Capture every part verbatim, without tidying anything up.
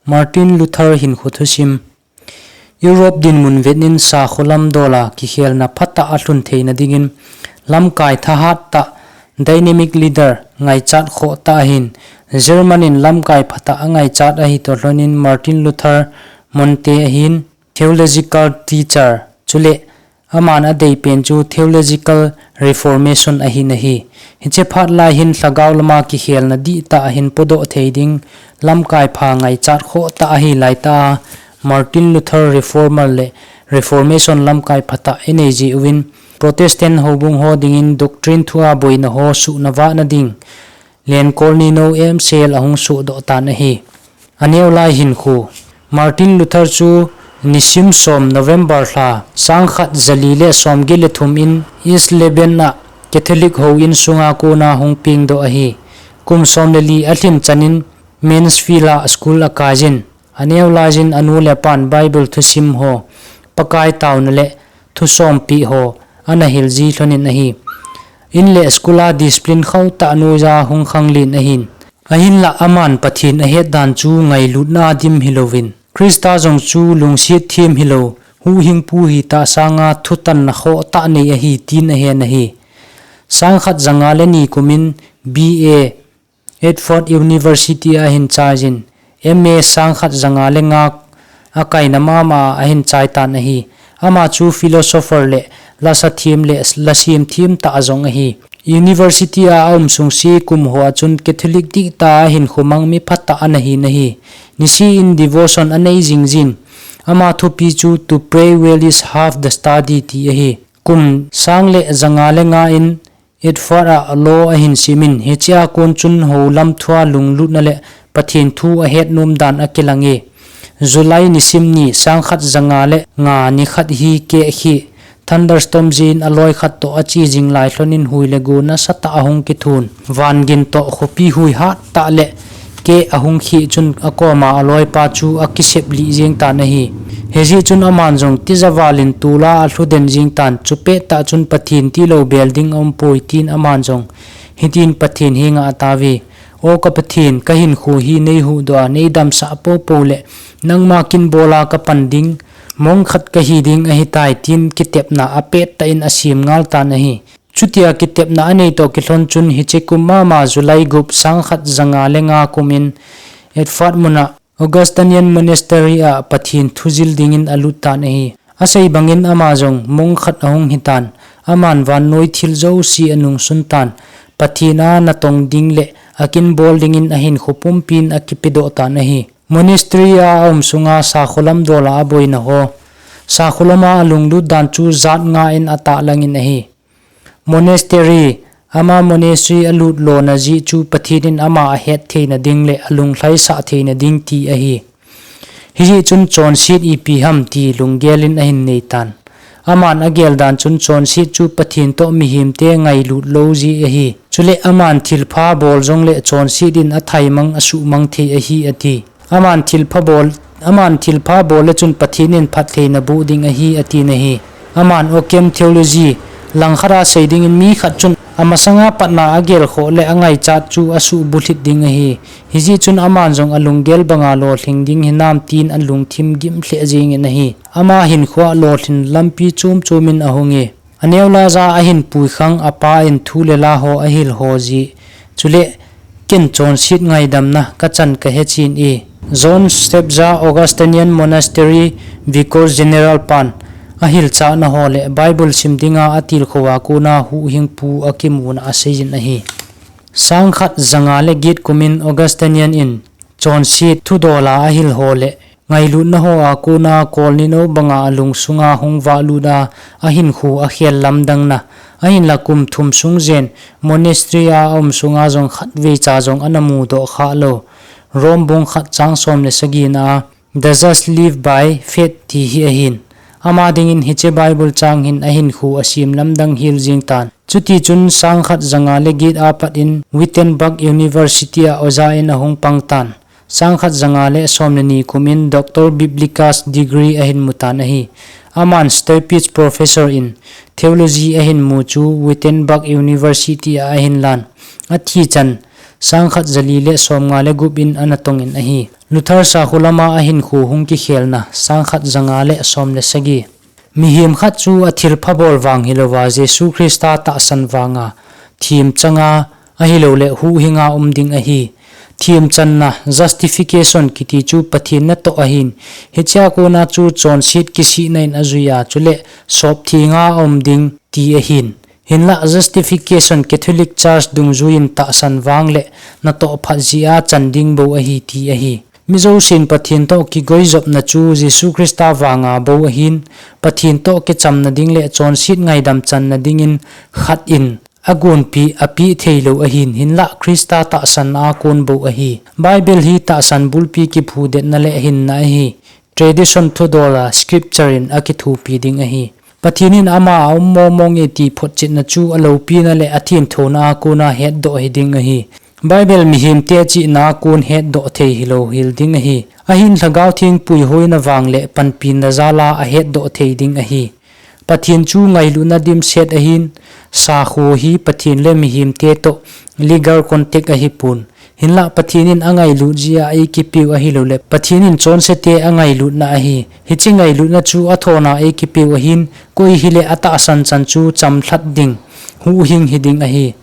Martin Luther hinkho thusim. Europe dinmun vetnin sakholam dola kikhelna phatah a lhun theina dingin lamkai thahat tah dynamic leader ngaichat khoh tah ahin, German in lamkai phatah a ngaichat ahi toh lhonin Martin Luther Monte ahin, theological teacher chule aman adei pen chu theological reformation ahin ahi. Hiche phat lai hin lhagao lama kikhelna dihtah ahin podoh thei ding lamkai pha ngaichat khoh tah ahi laitah a Martin Luther reformer le reformation lamkai phatah inei jeh uvin Protestant houbung ho dingin doctrine thua boina ho suhna vahna ding len kolni no emsel ahung suhdoh tan ahi. Aneo lai hinkho. Martin Luther chu nisim som November lha sangkhat jali le somget le thum in Eisleben a Catholic houin sunga kona hung pengdoh ahi. Kum som le li alhin chanin Mansfield a school akaijin. Aneo laiyin anu le apan Bible thusim ho, Pakai taona le thusompeh ho ana hilji lhonin ahi. In le school a discipline khauhtah noiya hung khanglen ahin. Ahinlah aman Pathen ahet dan chu ngailutna a dim hilouvin, Christa jong chu lungset them hilou, huhhingpu hitah sanga thutanna khohtah nei ahi tin ahen ahi. Sangkhat janga le ni kumin B A Oxford University a ahin chaiyin, M A sangkhat janga le nga akaina mama a ahin chai tan ahi. Ama chu philosopher le lasa them le lasem them tah jong ahi. University a aum sungse kum hoa chun Catholic dihtah a hinkho mang mi phatah ana hin ahi. Niseh in devotion anei jingjin. Ama thupi chu "To pray well is half the study" ti ahi. Kum sang le janga le nga in Oxford a law ahin simin, hichea kon chun houlam thua lunglutna le Pathen thu ahet nom dan akilang e. July nisim ni sangkhat janga le nga nikhat hi keh kheh thunderstorm jeh in aloi khat toh ache jing lai lhonin hui le go nasatah ahung kithun. Van gin toh khopi hui hattah le keh ahung kheh chun akoma aloipa chu akiseplih jeng tan ahi. Hijeh chun aman jong tija val in tol a alhu den jeng tan, chupettah chun Pathen tilou bel ding aumpoi tin aman jong hitin Pathen henga atao e. O ka Pathen, kahinkho hi neihuhdoh a neidamsah poupou le nangma kin bol a kapan ding monk khat kahi ding ahitai tin kitepna apettah in asem ngal tan ahi. Chutia kitepna anei toh kilhon chun hiche kum mama July gup sangkhat janga le nga kumin Oxford muna Augustinian Monastery a Pathen thu jil dingin alut tan ahi. Asei bangin ama jong monk khat ahung hitan, aman vannoi thil jouse anungsun tan, Pathen a natong ding le akin bol dingin ahinkho pumpin akipedoh tan ahi. Monastery a aum sunga sakholam dola aboina ho, sakholama alunglut dan chu jat nga in atahlangin ahi. Monastery, ama monastery alut lona jeh chu Pathen in ama ahet theina ding le alunglhaisah theina ding ti ahi. Hijeh chun chonset ipi ham ti lunggel in ahin nei tan. Aman agel dan chun chonset chu Pathen toh mihemte ngailut lou jeh ahi. Chule aman thilpha bol jongle chonset in athaimang asuhmang thei ahi ati. Aman thilpha bol, aman thilpha bol le chun Pathen in phattheina boh ding ahi, atin ahi. Aman Occam theology, langkhat a sei dingin mi khat chun amasanga patna agelkhoh le angaichat chu asuhbulhit ding ahi. Hijeh chun aman jong alunggel banga lolhing ding hinam tin alungthim gim lheh jengin ahi. Ama hinkhoa lolhin lampi chom chom in ahung e. Aneo laiya ahin puikhang apa in thu le la ho ahil ho jeh. Chule ken chonset ngaidamna kachan kahe chen e. John Stepza Augustinian Monastery Vicar General pan ahilchahna ho le Bible sim dinga atilkhou a kona huhhingpu akimuna aseijin ahi. Sangkhat janga le get kumin Augustinian in chonset thudola ahil ho le ngailutna hoa kona kolni no banga alungsunga hung vahlut a, ahinkho akhel lamdangna, ahinla kum thum sung jen monastery a aum sunga jong khatvei cha jong ana mudoh khah lou. Rome bung khat chang som le sagina a, "The just live by faith" ti hi ahin. Ama dingin hiche Bible chang hin ahinkho asem lamdang hel jeng tan. Chutichun sangkhat janga le get a pat in Wittenberg University a oja in ahung pang tan. Sangkhat janga le som le ni kumin Doctor Biblicus degree ahin mu tan ahi. Aman Staupitz professor in theology ahin mu chu Wittenberg University a ahin lan. Athi chan sangkhat zali le somnga le gup in ana tongin ahi. Luther sakholama ahinkho hung kikhelna, sangkhat zanga le som le sagi. Mihem khat chu athilpha bol vang hilouva, Jesu Christa tahsan vanga, themchanga, ahilouleh huhhinga um ding ahi. Themchanna, justification, kiti chu Pathen natoh ahin. Hichea kona chu chonset kisihna in ajuiya, chule sopthenga aum ding ti ahin. Hinlah justification Catholic Church dungjuiyin tahsan vang le natoh phat jeh a chan ding bou ahi ti ahi. Mi jousen Pathen toh kigoijopna chu Jesu Christa vanga bou ahin, Pathen toh kichamna ding le chonset ngaidam channa dingin khat in agonpi apeh theilou ahin, hinlah Christa tahsan a kon bou ahi. Bible hi tahsan bulpi kiphudetna le hinna ahi. Tradition thudola scripture in akithopi ding ahi. Pathen in ama aum mong mong e ti photchetna chu aloupina le athemthouna a kona hetdoh hiding ahi. Bible mihemte chihna a kon hetdoh thei hilou hel ding ahi. Ahin Lhagao Theng puihoina vang le panpina jala ahetdoh thei ding ahi. Pathen chu ngailutna dimset ahin, sakho hi Pathen le mihemte toh legal contact ahipon. Hinlah Pathen in angailut jeh a eikipeu ahilouleh, Pathen in chonsete angailutna ahi. Hiche ngailutna chu athona eikipeu ahin, koi hile atahsan chan chu chamlhat ding, huhhing hiding ahi.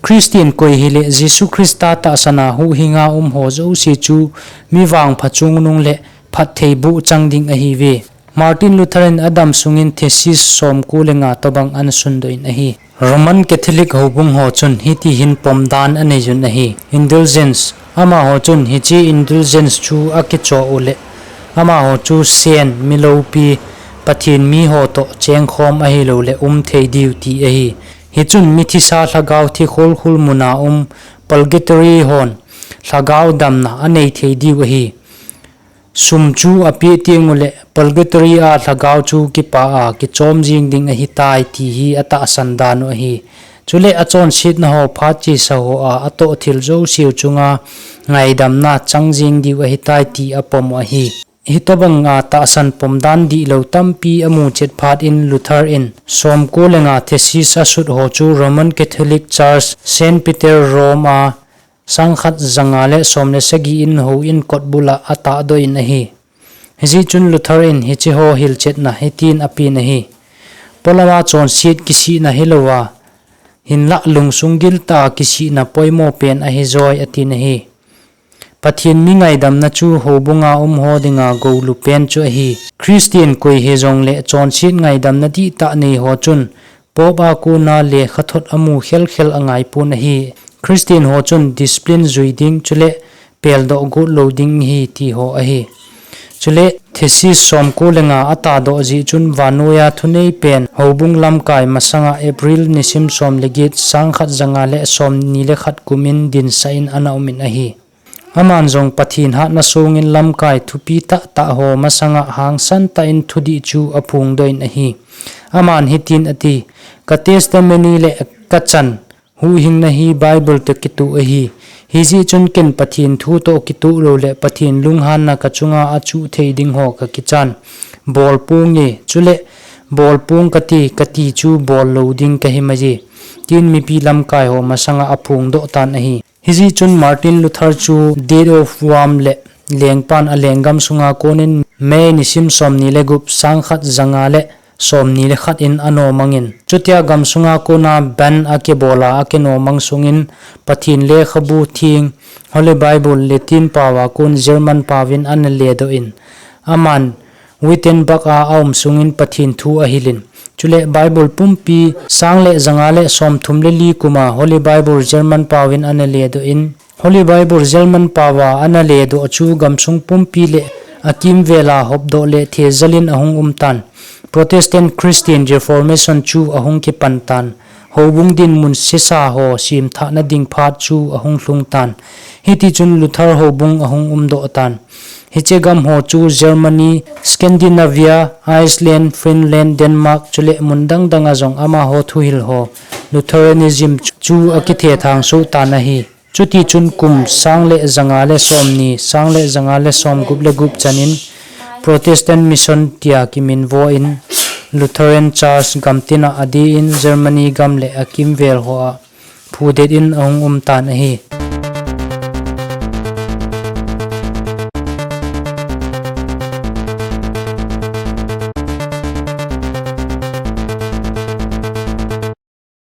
Christian koi hile Jesu Christa tahsana huhhinga umho jouse chu mi vangpha chungnung le phattheiboh chang ding ahiuve. Martin Luther in adam sungin thesis somko le nga tobang ana sundoh in ahi. Roman Catholic houbung ho chun hitihin pomdan aneiyun ahi. Indulgence. Amaho chun hiche indulgence chu akichoh uleh, amaho chu saint, mi loupi, Pathen miho toh chengkhom ahilouleh um thei diu ti ahi. Hichun mithisa lhagao thi kholkhul muna um purgatory hon lhagao damna anei thei diu ahi. Sum chu apeh teng uleh purgatory a lhagao chu kipah a kichom jing ding ahitai ti hi atahsan dan u ahi. Chule achonsetna ho phat chesa hoa atoh thil jouseu chunga ngaidamna chang jing diu ahitai ti apom u ahi. Hitobanga tahsan pomdan dihlou tampi amuchet phat in Luther in somko le nga thesis asut ho chu Roman Catholic Church, Saint Peter Rome a sangkhat zanga le som le sagi in houin kotbula atahdoh in ahi. Hijeh chun Luther in hiche ho hilchetna hitin apen ahi. Polama chonset kisihna hilouva, hinlah lungsung giltah a kisihna poimo pen ahijoi atin ahi. Pathen mi ngaidamna chu houbunga umho dinga goulu pen chu ahi. Christian koi hijongle chonset ngaidamna dihtah neiho chun Pope a kona lekhathot amu khelkhel angaipon ahi. Christian ho chun discipline jui ding chule peldoh got lou ding ahi ti ho ahi. Chule thesis somko le nga atahdoh jeh chun vannoiya thunei pen houbung lamkai masanga April nisim som le get sangkhat zanga le somni le khat kumin dinsah in ana umin ahi. Aman jong Pathen hatna songin lamkai thupi tahtah ho masanga hangsan tah in thudih chu aphongdoh in ahi. Aman hitin ati, ka testimony le kachan huhhingna hi Bible toh kitoh ahi. Hijeh chun ken Pathen thu toh kitoh loule Pathen lunghanna kachunga achuh thei ding ho kakichan bolponge, chule bolpong kati, kati chu bollou ding kahi maije, tin mipi lamkai ho masanga aphongdoh tan ahi. Hijeh chun Martin Luther chu Death of Worms le lengpan alenggam sunga konin May nisim somni le gup sangkhat zanga le somni le khat in anomangin, chutia gamsunga kona ban akibola akinomang sungin Pathen lekhabu theng Holy Bible Latin paova kon German paovin ana ledoh in, aman Wittenberg a aum sungin Pathen thu ahilin, chule Bible pumpi sang le zanga le somthum le li kuma Holy Bible German paovin ana ledoh in, Holy Bible German paova ana ledoh chu gamsung pumpi le akimvela hopdoh le thejalin ahung umtan. Protestant Christian Reformation chu ahung kipantan. Houbung dinmun sesa ho semthahna ding phat chu ahung lhungtan. Hitichun Luther houbung ahung umdoh tan. Hiche gam ho chu Germany, Scandinavia, Iceland, Finland, Denmark, chule mun dangdanga jong amaho thuhil ho Lutheranism chu akithethang soh tan ahi. Chutichun kum sang le zanga le somni, sang le zanga le somgup le gup chanin Protestant Mission tia kiminvo in Lutheran Church gamtina adeh in Germany gam le akimvel hoa phudet in ahung umtan ahi.